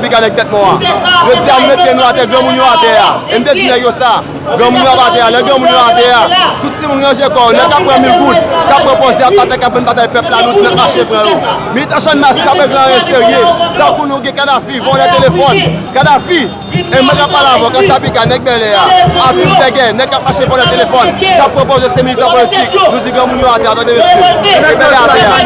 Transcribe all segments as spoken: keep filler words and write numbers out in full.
Pika nèg tèt mò a. Jodi a, nou met pye nou atè, granmoun yo atè a. E m te di nèg yo sa. Granmoun yo ap atè a, lè granmoun yo atè a, tout timoun ranje kò yo, nèg k ap pran mil goud, k ap pran pòz, y ap batay, k ap vin batay pèp la, nou di nèg mache pran yo. Militan Channmas ki t ap regle anyen serye, tankou nou gen Kadafi, vòlè telefòn, Kadafi, e mwen k ap pale avè w, Kachapika, nèg Bèlè a, Atik Sègè, nèg k ap mache vòlè telefòn, k ap pran pòz yo se militan politik, nou di granmoun yo atè a, tande mesye, nèg Bèlè atè a.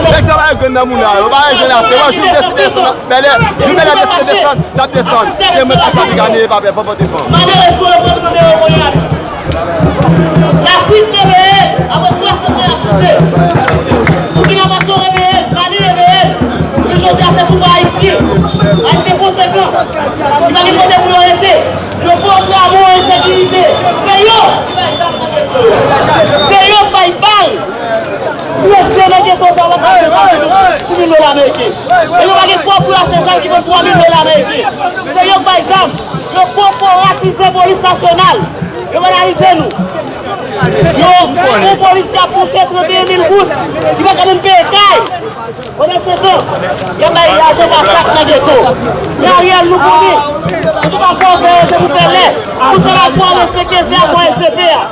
Nèg sa pa regle nan moun la, yo pa regle la, se yon jou deside sa. Bèlè, nou Bèlè deside desann, n ap desann. Se mwen k ap chapi gade, pa pè, fò pote fan. Malerezman, yo pran nan yon moyalis. Lafrik reveye, apre swasant an y ap souse. Boukinafasò reveye, Mali reveye. Men jodi a, se tou pa Ayisyen. Ayisyen konsekan. Ki pa gen kote pou yo rete. Yo pwograme yon ensekirite. Se yo ki bay zam nan geto yo. Se yo ki bay bal. Mesye nan geto sa yo pa ka achte zam pou mil dola ameriken. E yo pa gen kòb pou yo achte zam ki vo twa mil dola ameriken. Se yo k bay zam. Yo kòporatize polis nasyonal. Yo banalize nou. Yo, yon polis ki ap touche tranteyen mil goud, ki pa ka menm peye kay. Pandan se tan, y ap bay lajan pa chak nan geto. Men Ariel, nou konnen. Antouka, fò w fè, se pou fè lè. Pou sa la, pou al respekte se akò S V P a.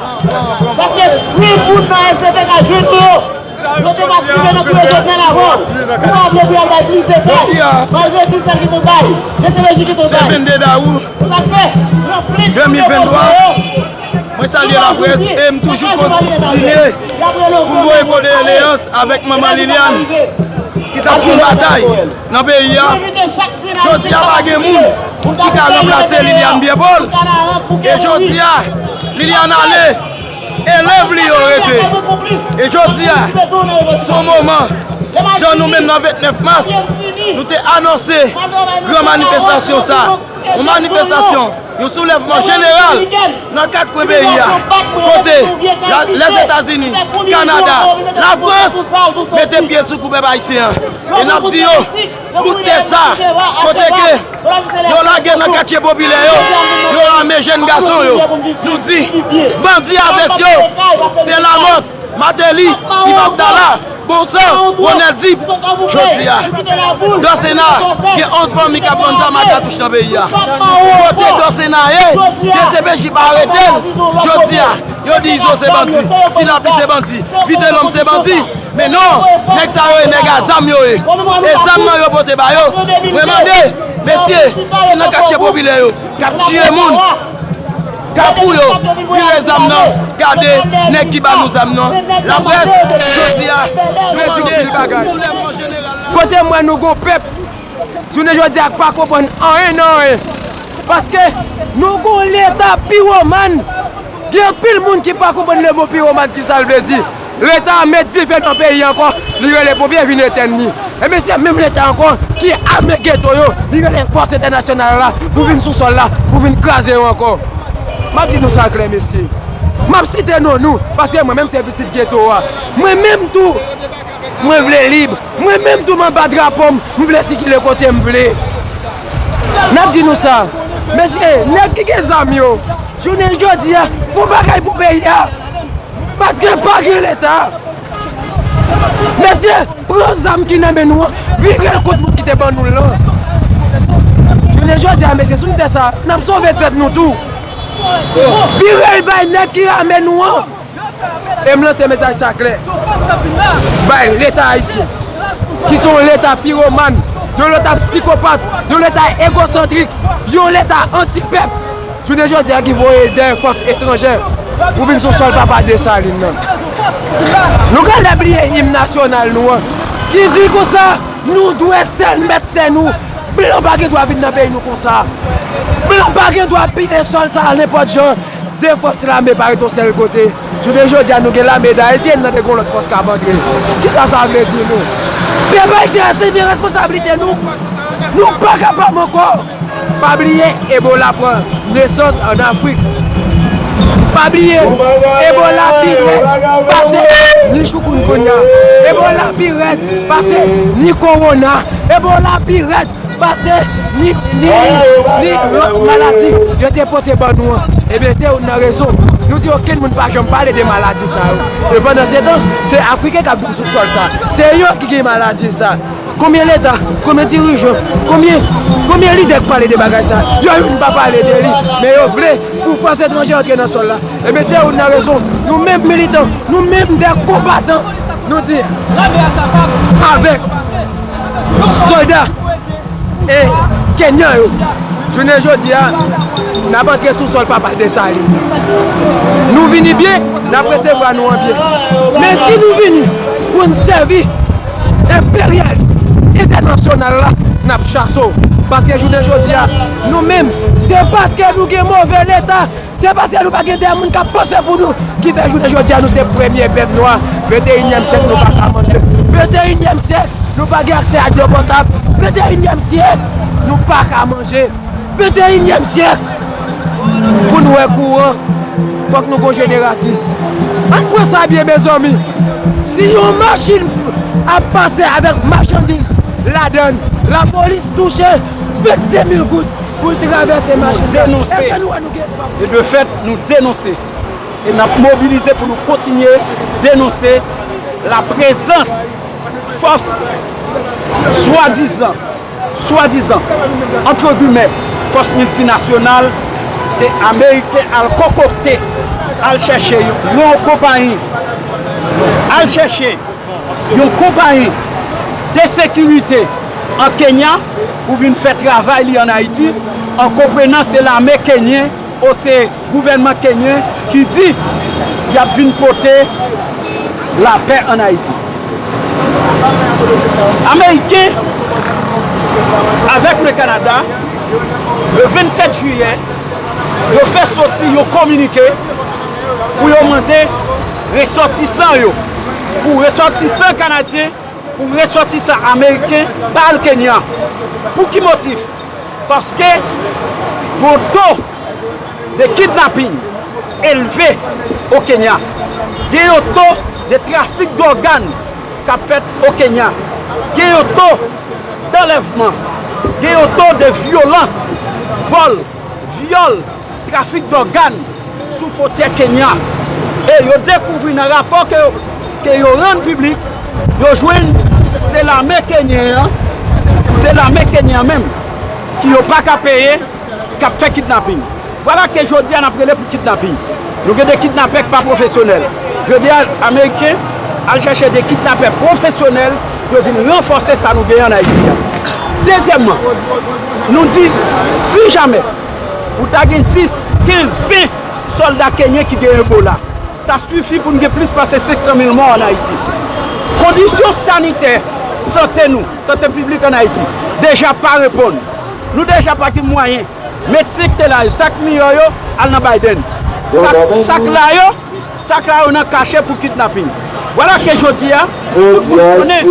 Paske plis moun nan S V P ka jwenn nou yo. Yo te patisipe nan kou yo te fè l avan. Nou pa vle pou y al bay plis detay. Malgre di sèl ki te bay. D C P J ki te bay. Se vennde dawou. Sa k fè, nan plen de mil venntwa, mwen salye laprès e m toujou kontinye pou m voye kondoleyans avèk manman Liliane ki t ap fè yon batay nan peyi a. Jodi a pa gen moun ki ka ranplase Liliane Pierre Paul. E jodi a, Liliane ale, elèv li yo rete. E jodi a, se yon moman, jan nou menm nan vennèf mas, nou te anonse gran manifestasyon sa. Yon manifestasyon, yon soulèvman jeneral nan kat kwen peyi a, kote la, Lèzetazini, Kanada, Lafrans mete pye sou kou pèp ayisyen an. E n ap di yo, bout tè sa, kote ke yo lage nan katye popilè yo, yo ame jèn gason yo. Nou di, bandi a vès yo, se Lamòt, Martelly, Ivan Abdallah, Bonsan, Ronald Deep, jodi a, Dòsena gen onz fanmi k ap vann zam a katouch nan peyi a. Kote Dòsena ye, D C P J pa arete l. Jodi a, yo di Izo se bandi, Ti Lapli se bandi, Vitelòm se bandi. Men non, nèg sa yo e nèg a zam yo ye. E zam nan yo pote ba yo. Mwen mande, mesye, ki nan katye popilè yo, k ap tiye moun. Kafou yo, vire zam nan, gade nèg ki ba nou zam nan. Laprès, jodi a, nou mande soulèvman jeneral la. Kote m wè nou gon pèp, jounen jodi a k pa konprann anyen nan anyen. Paske nou gon leta piwoman. Gen anpil moun ki pa konprann le mo piwoman ki sa l vle di. Leta a met dife nan peyi ankò, li rele ponpye vin etenn li. Ebyen se menm Leta ankò ki ame geto yo, li rele fòs entènasyonal la pou vin sou sòl la, pou vin kraze yo ankò. M ap di nou sa klè, mesye. M ap site non nou, paske mwen menm se pitit geto a. Mwen menm tou, mwen vle lib. Mwen menm tou m anba drapo m, m vle sikile kote m vle. N ap di nou sa, mesye, nèg ki gen zam yo, jounen jodi a, fè yon bagay pou peyi a. Paske pa gen Leta. Mesye, pran zam ki nan men nou an, vire l kont moun ki te ban nou l lan. Jounen jodi a, mesye, si nou fè sa, n ap sove tèt nou tou. Vire l bay nèg ki ame nou an. E m lanse mesaj sa klè bay Leta ayisyen, ki se yon Leta piwoman, yon Leta psikopat, yon Leta egosantrik, yon Leta antipèp. Jounen jodi a ki voye dèyè fòs etranjè pou vin sou sòl papa Desalin nan. Nou genlè bliye im nasyonal nou an, ki di konsa, nou dwe sèl mèt tè nou. Blan pa gen dwa vin nan peyi nou konsa. Blan pa gen dwa pile sòl sa a nenpòt jan. De fòs lame pa ret yon sèl kote. Jounen jodi a, nou gen lame Dayiti, e n tande gen yon lòt fòs k ap antre. Kisa sa vle di nou? Pèp ayisyen, asime responsablite nou. Nou pa kapab ankò. Pa bliye, Ebola pran nesans ann Afrik. Pa bliye, Ebola pi rèd pase ni chikungunya. Ebola pi rèd pase ni kowona. Ebola pi rèd pase ni, ni, ni lòt maladi yo te pote ban nou an. Ebyen, se youn nan rezon nou di okenn moun pa janm pale de maladi sa yo. E pandan se tan, se Afriken k ap viv sou sòl sa. Se yo ki gen maladi sa. Konbyen Leta, konbyen dirijan, konbyen, konbyen lidè k pale de bagay sa? Yo youn pa pale de li, men yo vle pou fòs etranje antre nan sòl la. Ebyen, se youn nan rezon, nou menm militan, nou menm de konbatan, nou di avèk sòlda e Kenyan yo. Jounen jodi a, n ap antre sou sòl papa Desalin nan. Nou vini byen, n ap resevwa nou an byen. Men si nou vini pou n sèvi enperyalis entènasyonal la, n ap chase w. Paske jounen jodi a, nou menm, se paske nou gen move Leta, se paske nou pa gen de moun k ap panse pou nou ki fè jounen jodi a nou se premye pèp nwa. Venteyinyèm syèk, nou pa ka manje. Venteyinyèm syèk, nou pa gen aksè a dlo potab. Venteyinyèm syèk, nou pa ka manje. Venteyinyèm syèk, pou n wè kouran, fòk nou gon jeneratris. Ann pran sa byen, mezanmi. Si yon machin ap pase avèk machandiz ladann, lapolis touche vennsenk mil goud pou l travèse machin nan. Èske nou wè nou gen espwa pou... E de fèt, nou denonse. E n ap mobilize pou nou kontinye denonse la prezans fòs swadizan, swadizan, antre gimè, fòs miltinasyonal ke ameriken al konkokte, al chèche yon konpayi, al chèche yon konpayi de sekirite an Kenya pou vin fè travay li ann Ayiti, an konprenan se lame kenyen o se gouvènman kenyen ki di y ap vin pote lapè ann Ayiti. Ameriken avèk le Kanada, le vennsèt jiyè, yo fè soti yon kominike pou yo mande resòtisan yo, pou resòtisan kanadyen, pou resòtisan ameriken pa al Kenya. Pou ki motif? Paske gon to de kidnaping elve o Kenya. Gen yon to de trafik dògàn k ap fèt o Kenya. Gen yon to danlèvman. Gen yon to de vyolans, vòl, vyòl, trafik dògàn sou fwontyè Kenya. E yo dekouvri nan rapò ke, ke yo rann piblik, yo jwenn se lame kenyen an, se lame kenyen an menm ki yo pa ka peye, k ap fè kidnaping. Vwala ke jodi a n ap rele pou kidnaping. Nou gen de kidnapè k pa pwofesyonèl. Jodi a, ameriken al chèche de kidnapè pwofesyonèl pou yo vin ranfòse sa nou genyen ann Ayiti a. Dezyèmman, nou di, si jamè ou ta gen dis, kenz, ven sòlda kenyen ki gen Ebola, sa sifi pou n gen plis pase senk san mil mò ann Ayiti. Kondisyon sanitè sante nou, sante piblik ann Ayiti, deja pa reponn. Nou deja pa gen mwayen. Medsen ki te la yo, sa k miyò yo, al nan Biden. Sa, sa k la yo, sa k la yo nan kache pou kidnaping. Vwala ke jodi a, tout moun konnen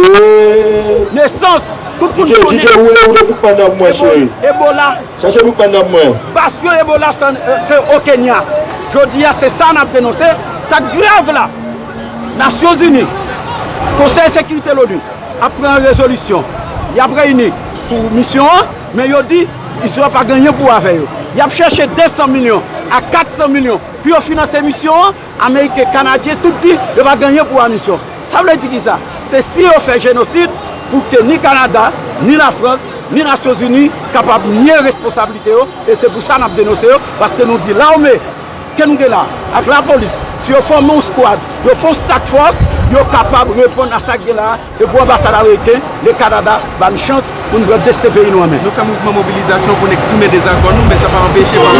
nesans, tout moun konnen Ebola. Chache pou pandan mwen. Basyon Ebola se, se o Kenya. Jodi a, se sa n ap denonse. Sa k grav la, Nasyonzini, Konsèy Sekirite Loni ap pran rezolisyon. Y ap reyini sou misyon an, men yo di misyon an pa gen anyen pou wè avè yo. Y ap chèche de san milyon a kat san milyon pou yo finanse misyon an. Ameriken, Kanadyen, tout di yo pa gen anyen pou wè misyon. Sa vle di kisa? Se si yo fè jenosid pou ke ni Kanada, ni Lafrans, ni Nasyonzini kapab nye responsablite yo, e se pou sa n ap denonse yo, paske nou di lame ke nou gen la, ak lapolis, si yo fòme yon skwad, yo fè yon task force, yo kapab reponn a sa k gen la, e pou anbasad ameriken, le Kanada, ba n chans pou n pran desten peyi nou an men. Nou fè mouvman mobilizasyon pou n eksprime dezakò nou, men sa pa anpeche pa